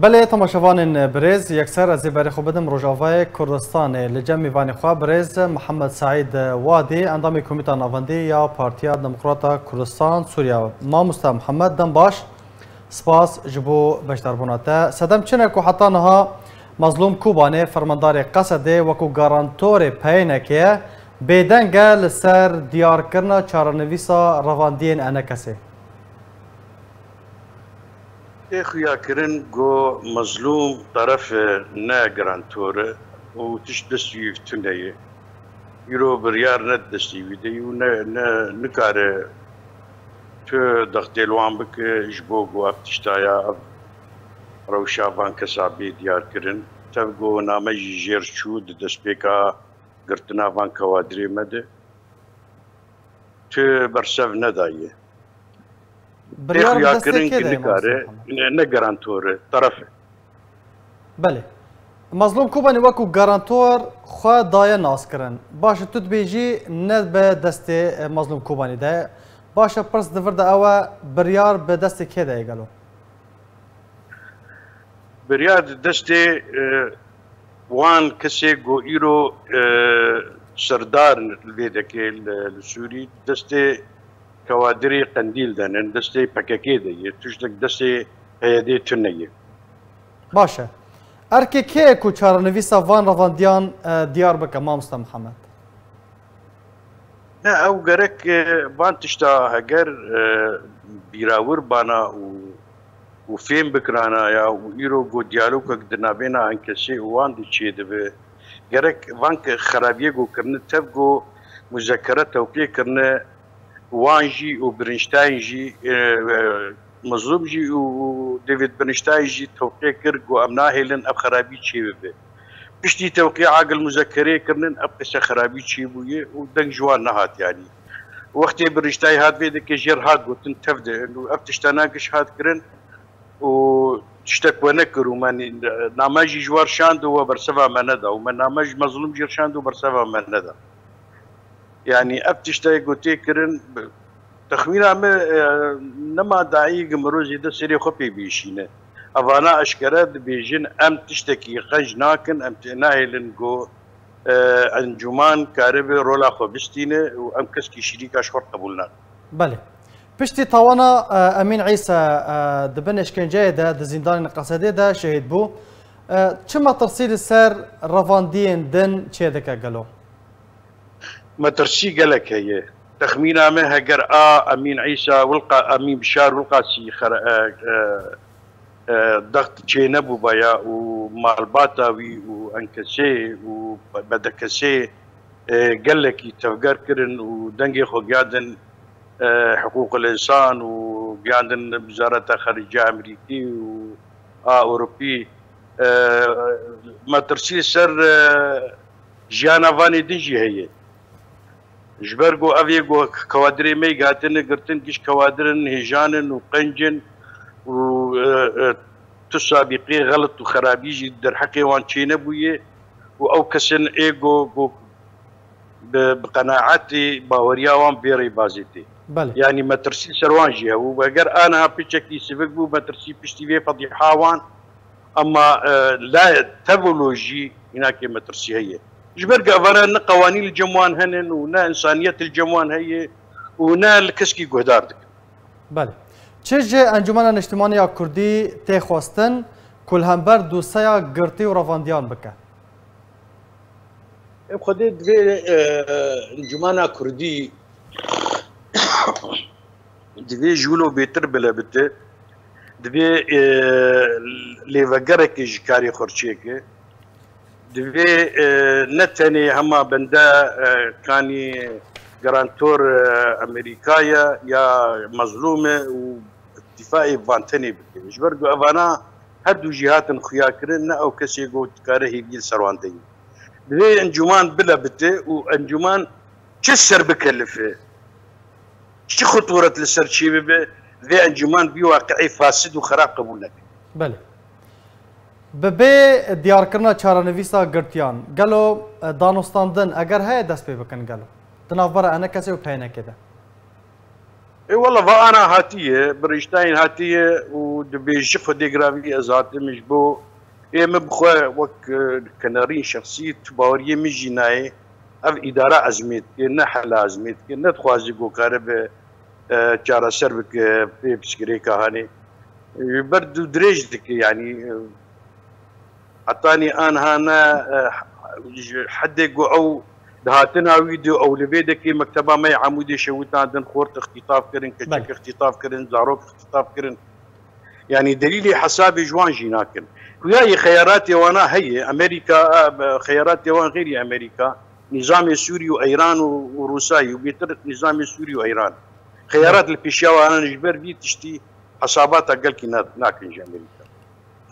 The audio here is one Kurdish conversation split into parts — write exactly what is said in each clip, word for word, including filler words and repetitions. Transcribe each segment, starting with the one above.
Belê, temaşevanên birêz, yekser ez ê berê xwe bidim Rojavayê Kurdistanê. Li cem mêvanê xwe birêz Mihemed Seîd Wadî, endamê Komîta Navendî ya Partiya Demokrata Kurdistan Sûriye. Mamoste Mihemed, dem baş. Spas ji bo beşdarbûna te. Sedem çi ne ku heta niha Mezlûm Kobanê, fermandarê Qesedê, wekû garantorê P Y N K'ê ye, bêdeng e li ser diyarkirina çarenivîsa revandiyên E N K S'ê? Tê xuyakirin ku Mezlûm teref e, ne garantor e û tişt dest wî tune ye. Îro biryar ne destê wî de ye û ne, ne, nikare tu dextê li wan bike ji bo ku ev tişta ya, ev rewşa van kesa bê diyar kirin. Tev ku name jî jêr çû di destpêka girtina van kewadirê me de. Tu bersev nedaye. Tê Biryar bi destê xuyakirin kê ki de ye, nikare, Mamoste Muhammed? Ne, ne garantor e, teref e. Belê. Mazlûm Kobanî wekû garantor xwe daye naskirin. Baş e, tu dibêjî ne bi destê, e, Mazlûm Kobanî de ye. Baş e, pirs di vir de ew e, biryar bi destê kê de ye gelo? Biryar di destê, e, wan kesê ku îro, e, serdar li vê dekê li, li Sûrî, destê kewadirê Qendîl de ne, destê P K K de ye, tiştek destê P Y D'ê tune ye. Baş e. Erkê kê ye ku çarenivîsa van revandiyan, e, diyar bike, Mamoste Mihemed? Ne, ew gerek, e, van tişta heger, e, bîrawir bana û, û fêm bikirana ya û îro ku diyalogek di navbêna Enkesê û wan de çêdibe. Gerek van ke xerabiyê ku kirine tev ku muzekere tewqî kirine, wan jî û Bernstein jî, e, e, Mazlûm jî û, û David Bernstein jî tewqî kir ku em nahêlin ev xerabî çêbibe. Piştî tewqî agil muzekerê kirinin, ev qise xerabî çêbûye û deng ji wan nehat yanî. Wextê Bernstein hat vê dike jêr hat gotin tev de û ev tiştana giş hat kirin û tiştek we nekir û me nî-, name jî ji we şand û we berseva me neda û me name ji Mazlûm jî şand û berseva me neda. Yanî ev tiştayê ku tê kirin, bi-, texmîna min, e, nema daî gi mirov zêde serê xwe pê bêşîne. Evana eşkere dibêjin, em tiştekî xenc nakin, em tê nahêlin ku, e, encûman karibe rola xwe bistîne û em keskî şirîka ji xwe qebûl nakin. Belê. Piştî tawana, e, Emîn Îsa, e, di bin eşkenceyê de, di zîndanên Qesedê de şehîd bû. E, çi metirsî li ser revandiyên din çêdike gelo? Metirsî gelek heye. Texmîna me heger a Emîn Îsa Wilqa-, Emîn Bişar Wilqasî xere-, e, e, e, dext çênebûbaya û malbata wî û Enkesê û B D K S'ê, e, gelekî tevger kirin û dengê xwe giyandin, e, hiqûqil însan û giyandin Wizareta Xariciya Amerîkî û a Ewropî. E, metirsî ser, e, jiyana vanê din jî heye. Ji ber ku ev ê ku kewadirê me yê hatine girtin, giş kewadir in, hêjan in û qenc in û, e, e, tu sabîqê xelit û xerabî jî derheqê wan çênebûye û ew kesên ê ku, ku bi, bi qenaetê baweriya wan bê rêbazê tê. Belê. Yanî metirsî ser wan jî hebû. Heger aniha piçekî sivik bû, metirsî piştî vê fedîha wan, Ema, e, la tevolojî hînakê metirsî heye. Ji ber ku evana ne qewanîn li cem wan hene û ne însaniyet li cem wan heye û ne li keskî guhdar dikin. Belê. Çi ji Encûmena Niştimanî ya Kurdî tê xwestin ku li hember dosyeya girtî û revandiyan bike? Em xwedê divê, e, Encûmena Kurdî divê ji wilo bêtir bile bite. Divê, e, lêvegereke ji karê xwe çêke. Divê, e, ne tenê hema bende, e, kanî garantor, e, Amerîka ye ya Mazlûm e û dîfaê van tenê bike. Ji ber ku evana her du jî hatin xuyakirin, ne ew kesê ku dikare hêviyê li ser wan deyî. Divê encûman bile bite û encûman çi ser bikelife, çi xuturet li ser çê bibe, divê encûman vî waqi'ê fasid û xerab qebûl neke. Belê. Bi bê diyarkirina çarenivîsa girtiyan, gelo, e, danûstandin eger heye dest pê bikin gelo? Di navbera E N K S'ê û P Y N K'ê de. Ê wele va ana hatiye, bi rîştayên hatiye û dibêji Xwedê giravî ez hatim ji bo ê min bixwe wek, e, kenerîn şexsî tu baweriyê min jî nayê. Ev îdara ezmê dike, ne hela ezmê dike, nedixwaze ku kare bi, e, çareser bike, pê pirsgirêka hanê. E, ber dû dirêj dike, yanî, e, hetanî anha ne, e, ji hedê ku ew dihatina wî de ew li vê dekê mekteba me yê Amûdê şewitandin, xort îxtîtaf kirin, keçik Belê. îxtîtaf kirin, zarok îxtîtaf kirin. Yanî delîlê hesabê ji wan jî nakin. Xuya yê xeyaratê wana heye, Amerîka, e, xeyaratê wan xêrî Amerîka, nîzamê Sûrî û Eyran û, û Rûsayî û bêtir nîzamê Sûrî û Eyran. Xeyarat li pêşiya wan ji ber vî tiştî hesabata gelkî na-, nakin ji Amerîka.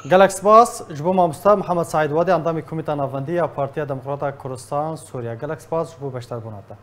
Gelek spas ji bo mamosta Mihemed Saîd Wadî, endamê Komîta Navendî ya Partiya Demokrata Kurdistan Sûriye. Gelek spas ji bo beşdarbûna te.